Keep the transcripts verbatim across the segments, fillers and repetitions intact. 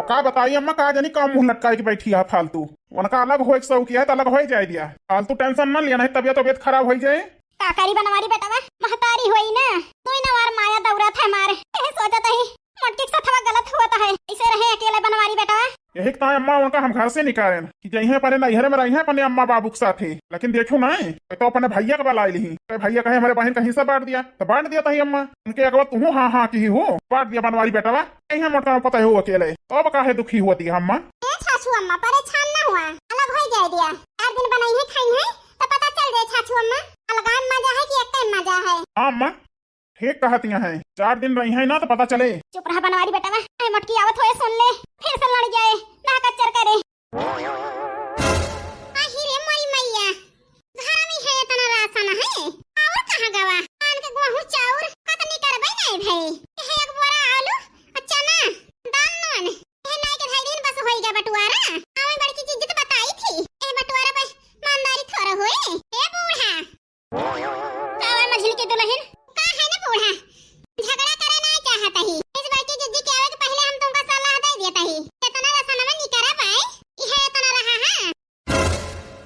का बताई अम्मा, का जानी का मुँह लटकाइ के बैठी है फालतू। उनका अलग होइ के शौक है तो अलग होइ जाइ दिया, फालतू tension न लिया, नहीं तबियत तबियत खराब होइ जाए। का करी बनवारी बेटवा, महतारी होई ना, तू ही ना मार माया दौरत है मार। यह सोचत ही मोटकी के साथवा गलत हुआ तो है, ऐसे रहे अकेले बनवारी बेटवा। यही तो अम्मा उनका हम घर से निकालेन कि जइहें अपने नैहर में रहिहें अपने अम्मा बाबू के साथे। लेकिन देखू ना, तो अपने भैया के बुलाइ लिही, तो भैया कहे हमरे बहिन का हिस्सा बाँट दिया, तो बाँट दिया तही अम्मा। उनके अगवा तुहू हाँ हाँ किही हो, बाँट दिया बनवारी बेटवा। यही मोटका पता हो अकेले, तो अब काहे दुखी हुआ थी अम्मा? ए छाछू अम्मा, परेशान ना हुआ, अलग होइ जाइ दिया। चार दिन बनइहें खइहें तो पता चल जाए छाछू अम्मा, अलगाइ मजा है कि एक मजा है। हाँ अम्मा, ठीक कहतिया हैं, चार दिन रहिहें ना तो पता चले। चुप रहा बनवारी बेटवा, ए मोटकी आवत होए सुन ले, फिर से लड़ जाए, ना कच्चर करे। आही रे मोरी मैया, घर में है इतना राशन है, और कहाँ गवा? आन के गेहूं चाउर कतनी करबै नहीं भाई, यह एक बोरा आलू और चना, दाल नून, यह नाई के ढाई दिन बस होई गया बंटवारा। आवे बड़की जिज्जी तो बताई थी, ए बंटवारा पे ईमानदारी थोड़ा होए। ए बूढ़ा, का बा मझिल के दुलहिन? का है ना बूढ़ा, झगड़ा करे ना चाहत ही। इस बड़की जिज्जी के आवे के पहिले हम तुमका सलाह दे देत ही। इतना रसनवा निकरा पाए, इहे इतना रहा है।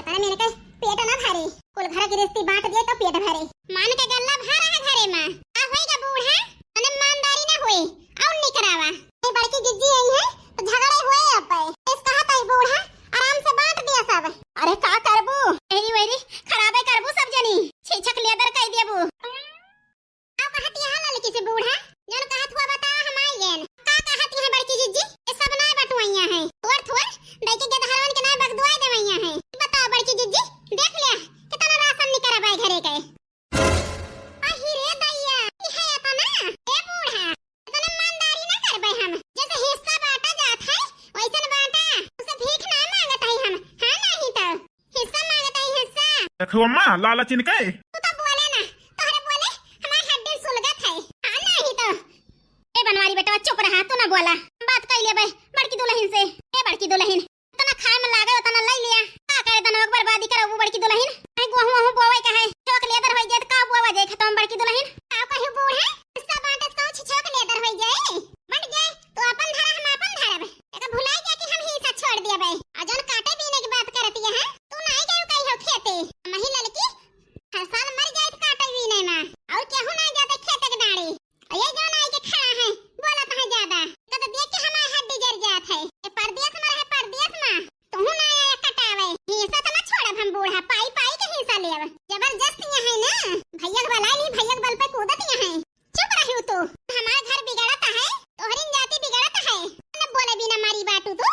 अरे मेरे के पेट ना भरे, कुल घर गृहस्थी बाँट दिए तो पेट भरे। मान के गल्ला भरा है घरे में। का होई गा बूढ़ा? अने ईमानदारी ना होई, और निकरावा। ए बड़की जिज्जी आई है, तो झगड़े हुए अब। इस कहा तई बूढ़ा, आराम से बाँट दिया सब। अरे का करबू? एरी वेरी खराबे करबू सब जनी। छीछक लेदर कह देबू। का कहत यहाँ ललकी से बूढ़ा? जौन कहत हुआ बता हम आई गेन। का कहत यहाँ बड़की जिज्जी? ये सब नाय बटुआइया है। थोड़ थोड़ दई के गेदहरवन के नाय बगदुआई देवैया है। बताओ बड़की जिज्जी, देख लिया कितना राशन निकरा बाय घरे के। अही रे दैया, ई है अतना? ए बूढ़ा, इतना ईमानदारी ना करबे हम। जैसे हिस्सा बाँटा जात है, वैसन बाँटा। उसे भीख ना माँगत है हम। हाँ, नहीं तो हिस्सा माँगत है, हिस्सा। देखो अम्मा, लालच इनके। तू तो बोले ना, तोहरे बोले हमार हड्डी सुलगत है। हाँ, नहीं तो। ए बनवारी बेटवा, चुप रहा, तू ना बोला। बात कर लेबे बड़की दुलहिन से। ए बड़की दुलहिन, इतना खाए में लागे, उतना ले लिया। का करे, धनवा के बर्बादी करबू बड़की दुलहिन? कहीं गेहूं वहूं बोवे का है, छोक लेदर होई जाए तो का बोवा जाए, खतम बड़की दुलहिन। का कही बूढ़ा, सब बाँटे से कहूँ छिछोक लेदर होई जाए। बंट जाए, तू अपन धरा, हम अपन धरब। एका भुलाई जा कि हम हिस्सा छोड़ दिया बे। आ जौन काटे बीने की बात करती है, तू नाई गयो कहीं हो खेते। हम ही ललकी हर साल मर जाए तो काटे बीने में। और केहू ना जाते खेते के डाड़ी। और ये जौन आई के खड़ा है, बोलत है ज्यादा। तो, तो देख के हमार हड्डी जर जात है। ये परदेस में रहे, परदेस में। तू ना आया कटावे। हिस्सा तो ना छोड़ब हम बूढ़ा, पाई पाई के हिस्सा लेब। जबरदस्त यहाँ है ना। भैया के बला ली, भैया के बल पे कूदत यहाँ है। चुप रही तू। हमार घर बिगड़त है, तोहरिन जाति बिगड़त है। न बोले बिना मारी बाटू तू।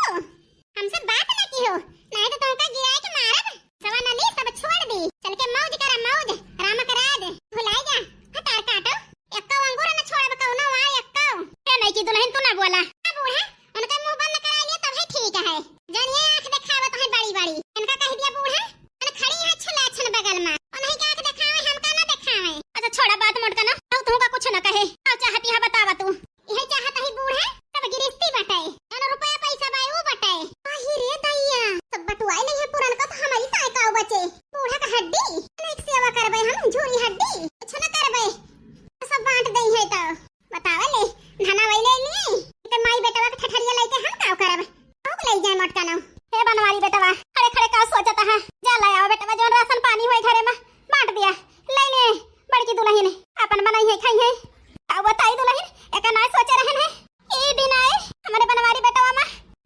हमसे बात ना की हो, नहीं तो तुमका गिराए के मारब। सवा नली सब छोड़ दी, चल के मौज करा मौज, रामक राज भुलाई जा। हतार काटो, एक्को अंगूर न छोड़ब कौनो वार एक्को। ए नई की दुलहिन तू ना बोला। ए बूढ़ा, उनका मुंह बंद करा लिया तब है ठीक है। जानिए आंख देखावत है बड़ी बड़ी। इनका कह दिया बूढ़ा, अन खड़ी है छुला छन बगल में। उन्हीं के आंख देखावे, हमका ना देखावे। अच्छा छोड़ा बात मोटका ना, अब तुमका कुछ ना कहे। अब चाहती है बतावा तू। यही चाहत ही बूढ़ा, सब गिरस्ती बाटे। जौन रुपया पैसा बाए, ऊ बाटे। आही रे दैया, सब बटुआई नहीं है पुरनका, तो हमारी काय का बचे? बूढ़ा का हड्डी, एक सेवा करबे हम, झूरी हड्डी, कुछ न करबे। सब बांट दे है तो। बतावे ले, धना वही ले लिए, तो माई बेटवा के ठठरिया लेके हम का करब? बहुत ले जाए मोटका ना। हे बनवारी बेटवा, खड़े खड़े का सोचत है? जा ले आओ बेटवा, जौन राशन पानी होए घरे में, बांट दिया, ले ले। बड़की दुलहिन अपन बनाई है, खाई है। का बताई दुलहिन, एका ना सोचे रहन है। ई बिनाए हमरे बनवारी बेटवा मा,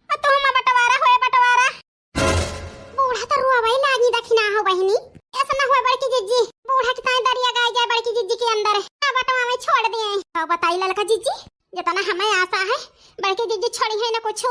आ तू मा बंटवारा होए बंटवारा। बूढ़ा तो रोवे लागी, देखी ना हो बहिनी, ऐसा ना हुआ बड़की जिज्जी, बूढ़ा की ताई दरिया गाय जाए बड़की जिज्जी के अंदर, ना बंटवा में छोड़ दिए। का बताई ललका जिज्जी, जितना हमें आशा है, बड़की जिज्जी छोड़ी है ना कुछ,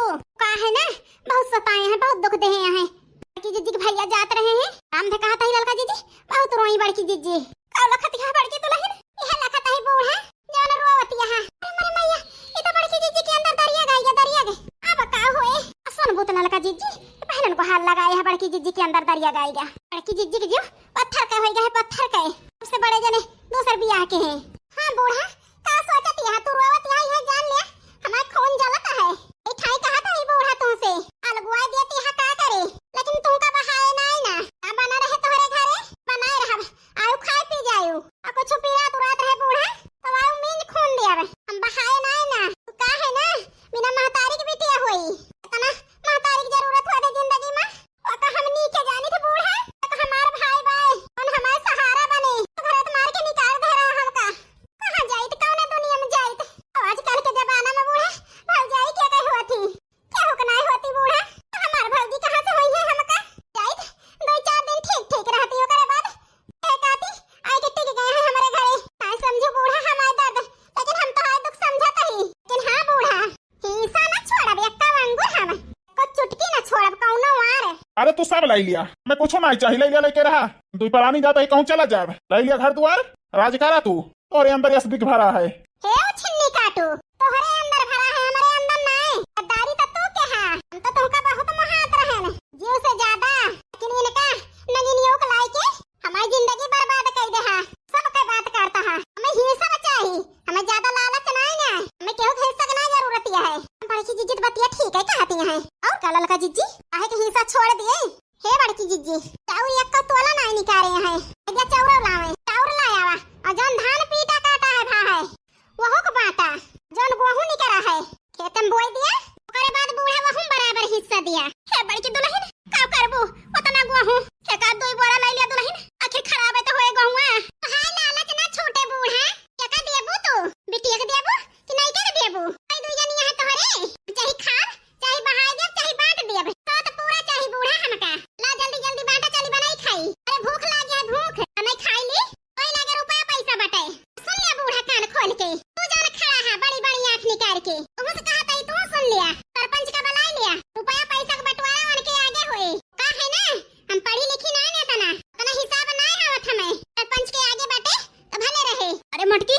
का है ना, बहुत सताए हैं, बहुत दुख दे हैं। बड़की जिज्जी के भैया जात रहे हैं, राम धे कहा था ललका जिज्जी, बहुत रोई बड़की जिज्जी। का लखत है बड़की दुलहिन? यह लखत है बूढ़ा, जौन रोवत यहाँ। अरे मोरे मैया, ये तो बड़की जिज्जी के अंदर दरिया गई, ये दरिया गई। अब का होए? सुन बूत ललका जिज्जी, बहनन को हाल लगाए है, बड़की जिज्जी के अंदर दरिया गई गया। बड़की जिज्जी के जीव पत्थर का होई गया है, पत्थर का। सबसे बड़े जने दूसर बियाह के हैं। हाँ बूढ़ा, का सोचत यहाँ तू रोवत यहाँ, यह जान ले, हमार खून जलत है। ए ठाई कहा था ही बूढ़ा तुमसे, अलगुआ देती है का करे, लेकिन तुमका बहाए ना आई ना, ना बना रहे तोहरे घरे, बनाए रहब, आयु खाए पी जायु, आ कुछ पीरा तुरात रहे बूढ़ा, तो आयु मीन खून दिया बे, हम बहाए ना आई ना, तू का है ना, बिना महतारी के बिटिया होई। तू सब लाई लिया, मैं कुछो नाहीं चाही, लाई लिया, लइके रहा। दुई परानी जात ही कहूँ चला जाब, लाई लिया घर दुआर, राज करा तू, तोहरे अंदर यस बिख भरा है। हे ओ छिन्नी काटू, तोहरे अंदर भरा है, हमरे अंदर नाहीं। गद्दारी तो तू के हा, हम तो तुमका बहुत मोहात रहन, जीव से ज्यादा, लेकिन इनका नगिनियों को लाई के हमारी जिंदगी बर्बाद कई दे हा, सब के बात करता हा। हमें हिस्सा चाही, हमें ज्यादा लालच नाहीं है, हमें केहू के हिस्सा के नाहीं जरूरत है। बड़की जिज्जी तो बतिया ठीक है कहती है। और का ललका जिज्जी, काहे के हिस्सा छोड़ दिए? हे बड़की जिज्जी, चाउर एक का तोला नाहीं निकारे हैं, भैया चाउर लावे, चाउर लाया वा, और जौन धान पीटा काटा है भा है, वहू के बाटा, जौन गोहूँ निकरा है, खेते में बोई दिया, ओकरे बाद बूढ़ा वहू में बराबर हिस्सा दिया। हे बड़की दुलहिन, का करबू, ओतना गोहूँ, एक आध दुई बोरा लाई लिया दुलहिन, आखिर खराब है तो होए गोहुआ। हाय लालच ना छूटे बूढ़ा, केका देबू तू, बिटिया के देबू कि नइका के देबू? भाई दुई जनी यहाँ तोहरे, चाहे खाब, चाहे बहाई देब, चाहे बांट देब, तो, तो पूरा चाही बूढ़ा हमका। ला जल्दी जल्दी बांटा, चली बनाई खाई। अरे भूख लागे है भूख, तो नहीं खाई ली, कोई लगे रुपया पैसा बटे। सुन ले बूढ़ा कान खोल के, तू जौन खड़ा है बड़ी बड़ी आँख निकाल के, तुहू से कहत हई, तू सुन लिया, सरपंच का बुलाई लिया, रुपया पैसा के बंटवारा उनके आगे होए। का है ना, हम पढ़ी लिखी नाहीं ना तना, उतना हिसाब नाहीं आवत हमें। सरपंच के आगे बाटे तो भले रहे। अरे मोटकी,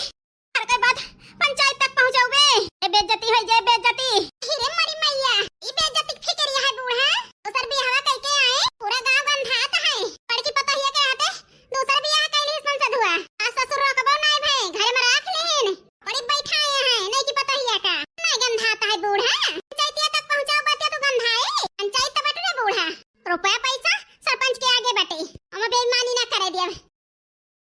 हर कोई बात पंचायत तक पहुँचाउबे, ए बेइज्जती होई जाए, बेइज्जती। अरे मरी मैया, ई बेइज्जती के फिक्रिया है बूढ़ा, दूसर बियाहवा कइके आए, पूरा गाँव गंधात है। बड़की पतोहिया के हाथे दूसर बियाह कइली सन सधुआ, आ ससुर रोकबो नाहीं भए, घर में राख लेहिन। बड़ी बैठाए हैं, नहीं की पतोहिया का, नाहीं गंधात है बूढ़ा। पंचायतिया तक पहुँचाउबे तो गंधाए, पंचायत तो बटुरे बूढ़ा। रुपया